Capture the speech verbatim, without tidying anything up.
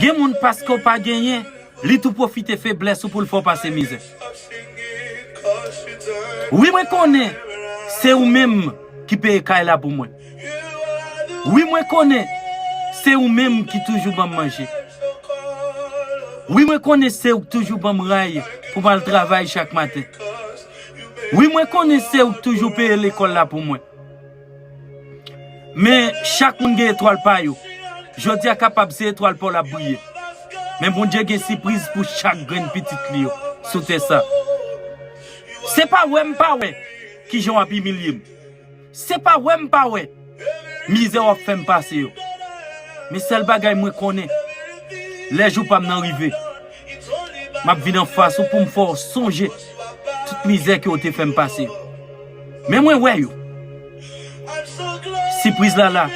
Gen moun paske w pa genyen, li tou pwofite feblès ou pou l fè w pase mizè. Wi, mwen konnen se ou menm ki peye kay la pou mwen. Wi, mwen konnen se ou menm ki toujou ban m manje. Wi, mwen konnen se ou k toujou ban m ray pou m al travay chak maten. Wi, mwen konnen se ou k toujou peye lekòl la pou mwen. Men chak moun gen etwal pa yo. Jodi a kapab se etwal pa w l ap briye. Men Bondye gen sipriz pou chak grenn pitit li yo sou tè sa. Se pa wè m pa wè kijan w ap imilye m. Se pa wè m pa wè mizè w ap fè m pase yo. Men sèl bagay mwen konnen, lè jou pa m nan rive, m ap vin anfas ou pou m fè w sonje tout mizè ke w te fè m pase yo. Men mwen wè yo. Sipriz la la.